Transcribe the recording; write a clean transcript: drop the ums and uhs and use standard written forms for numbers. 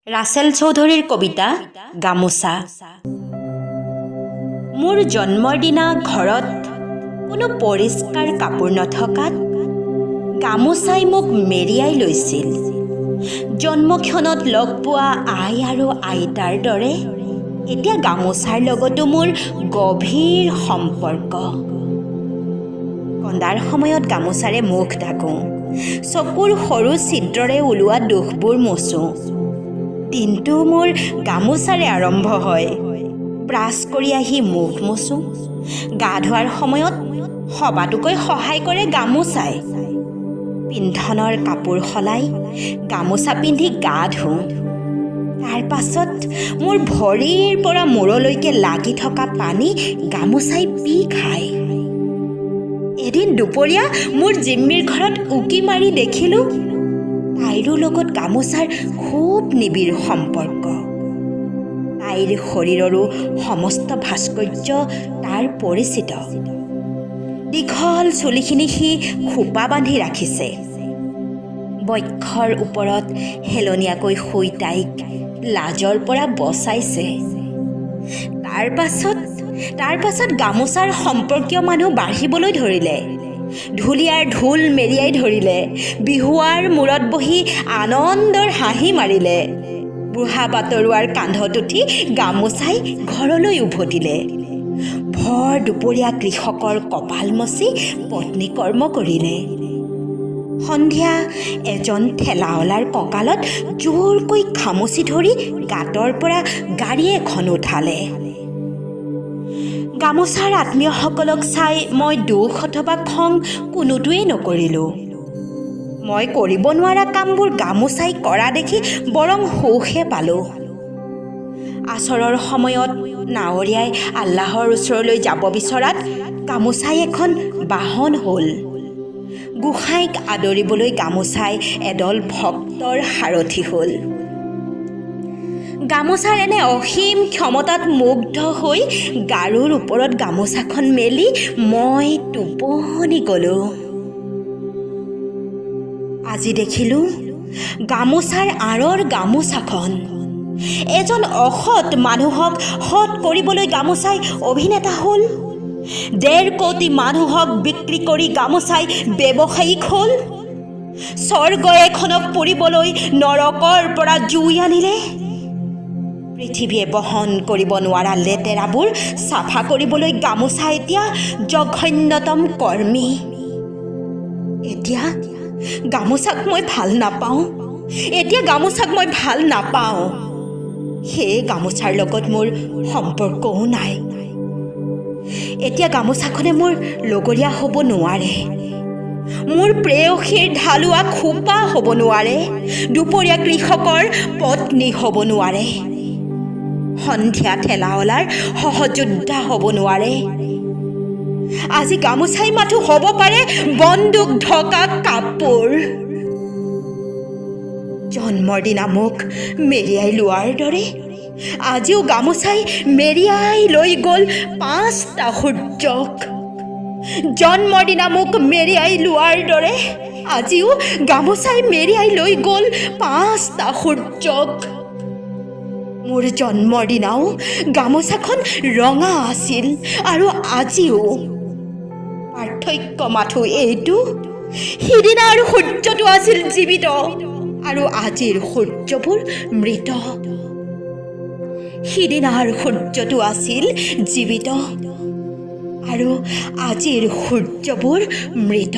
Russell চৌধুৰীৰ কবিতা গামোচা। মোৰ জন্মৰ দিনা ঘৰত কোনো পৰিষ্কাৰ কাপোৰ নথকাত গামোচাই মোক মেৰিয়াই লৈছিল। জন্মক্ষণত লগ পোৱা আই আৰু আইতাৰ দৰে এতিয়া গামোচাৰ লগতো মোৰ গভীৰ সম্পৰ্ক। কন্দাৰ সময়ত গামোচাৰে মুখ ঢাকোঁ, চকুৰ সৰু ছিদ্ৰৰে ওলোৱা দুখবোৰ মোচোঁ। দিনটো মোৰ গামোচাৰে আৰম্ভ হয়। ব্ৰাছ কৰি আহি মুখ মোচোঁ। গা ধোৱাৰ সময়ত সবাতোকৈ সহায় কৰে গামোচাই। পিন্ধনৰ কাপোৰ সলাই গামোচা পিন্ধি গা ধোওঁ। তাৰ পাছত মোৰ ভৰিৰ পৰা মূৰলৈকে লাগি থকা পানী গামোচাই পি খায়। এদিন দুপৰীয়া মোৰ জিম্মীৰ ঘৰত উকি মাৰি দেখিলোঁ, তাইৰো লগত গামোচাৰ খুব নিবিড় সম্পৰ্ক। তাইৰ শৰীৰৰো সমস্ত ভাস্কৰ্য তাৰ পৰিচিত। দীঘল চুলিখিনি সি খোপা বান্ধি ৰাখিছে। বক্ষৰ ওপৰত হেলনীয়াকৈ শুই তাইক লাজৰ পৰা বচাইছে। তাৰ পাছত গামোচাৰ সম্পৰ্কীয় মানুহ বাঢ়িবলৈ ধৰিলে। ঢুলীয়াৰ ঢোল মেৰিয়াই ধৰিলে, বিহুৱাৰ মূৰত বহি আনন্দৰ হাঁহি মাৰিলে, বুঢ়া বাটৰুৱাৰ কান্ধত উঠি গামোচাই ঘৰলৈ উভতিলে, ভৰ দুপৰীয়া কৃষকৰ কপাল মচি পত্নী কৰ্ম কৰিলে, সন্ধিয়া এজন ঠেলাৱলাৰ কঁকালত জোৰকৈ খামুচি ধৰি গাঁতৰ পৰা গাড়ী এখন উঠালে। গামোচাৰ আত্মীয়সকলক চাই মই দুখ অথবা খং কোনোটোৱেই নকৰিলোঁ। মই কৰিব নোৱাৰা কামবোৰ গামোচাই কৰা দেখি বৰং সুখহে পালোঁ। আচৰৰ সময়ত নাৱৰীয়াই আল্লাহৰ ওচৰলৈ যাব বিচৰাত গামোচাই এখন বাহন হ'ল। গোসাঁইক আদৰিবলৈ গামোচাই এদল ভক্তৰ সাৰথি হ'ল। গামোচাৰ এনে অসীম ক্ষমতাত মুগ্ধ হৈ গাৰুৰ ওপৰত গামোচাখন মেলি মই টোপনি গ'লোঁ। আজি দেখিলোঁ গামোচাৰ আঁৰৰ গামোচাখন। এজন অসৎ মানুহক সৎ কৰিবলৈ গামোচাই অভিনেতা হ'ল। 1.5 কোটি মানুহক বিক্ৰী কৰি গামোচাই ব্যৱসায়িক হ'ল। স্বৰ্গ এখনক পুৰিবলৈ নৰকৰ পৰা জুই আনিলে। পৃথিৱীয়ে বহন কৰিব নোৱাৰা লেতেৰাবোৰ চাফা কৰিবলৈ গামোচা এতিয়া জঘন্যতম কৰ্মী। এতিয়া গামোচাক মই ভাল নাপাওঁ। এতিয়া গামোচাক মই ভাল নাপাওঁ। সেয়ে গামোচাৰ লগত মোৰ সম্পৰ্কও নাই। এতিয়া গামোচাখনে মোৰ লগৰীয়া হ'ব নোৱাৰে, মোৰ প্ৰেয়সীৰ ঢালোৱা খোপা হ'ব নোৱাৰে, দুপৰীয়া কৃষকৰ পত্নী হ'ব নোৱাৰে, সন্ধিয়া ঠেলাৱলাৰ সহযোদ্ধা হ'ব নোৱাৰে। আজি গামোচাই মাথো হ'ব পাৰে বন্দুক ঢকা কাপোৰ। জন্মৰ দিনা মোক মেৰিয়াই লোৱাৰ দৰে আজিও গামোচাই মেৰিয়াই লৈ গ'ল পাঁচটা সূৰ্যক। জন্মৰ দিনা মোক মেৰিয়াই লোৱাৰ দৰে আজিও গামোচাই মেৰিয়াই লৈ গ'ল পাঁচটা সূৰ্যক। মোৰ জন্মৰ দিনাও গামোচাখন ৰঙা আছিল আৰু আজিও। পাৰ্থক্য মাথো এইটো, সিদিনা আৰু সূৰ্যটো আছিল জীৱিত আৰু আজিৰ সূৰ্যবোৰ মৃত। সিদিনাৰ সূৰ্যটো আছিল জীৱিত আৰু আজিৰ সূৰ্যবোৰ মৃত।